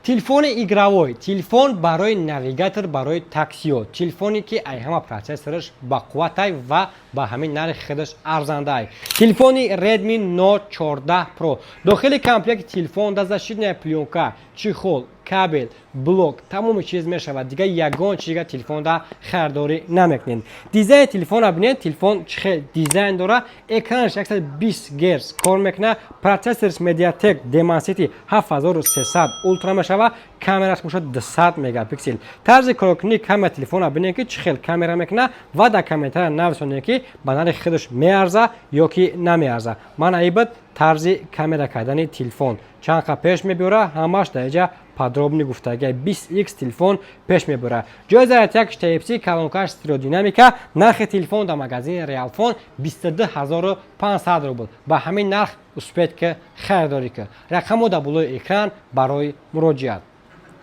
Телефони игровой, телефон барои навигатор, барои таксиё, телефоне ки ай ҳама процессораш бақувватай ва ба ҳамин нархи худаш арзандай. Телефони Redmi Note 14 Pro. Дохили комплекти телефон да защитная плёнка, чехол, кабел, блок, тамоми чиз мешавад. Дигар ягон чизга телефонда харидорӣ намекунед. Дизайни телефонро бинед, телефон чӣ хел дизайн дора. Экранаш 120 Гц кор мекунад, процессорш MediaTek Dimensity 7300 Ultra мешавад, камераш бошад 200 мегапиксел. Тарзи коркунии камера телефонро бинед, ки чӣ хел камера мекунад, ва дар комментария нависонед, ки ба нархи худаш меарза ё ки намеарза. Ман аибад тарзи камера кардани телефон чанд қа пеш мебиёра, ҳамаш дар инҷа подробно гуфтагия. 20x телефон пеш мебарад. Ҷои зарядкаш Type-C, колонкаш стереодинамика. Нархи телефон дар магазини Реалфон 22 500 рубл. Ба ҳамин нарх успеть ки харидорӣ кар. Рақамҳо дар болои экран барои муроҷиат.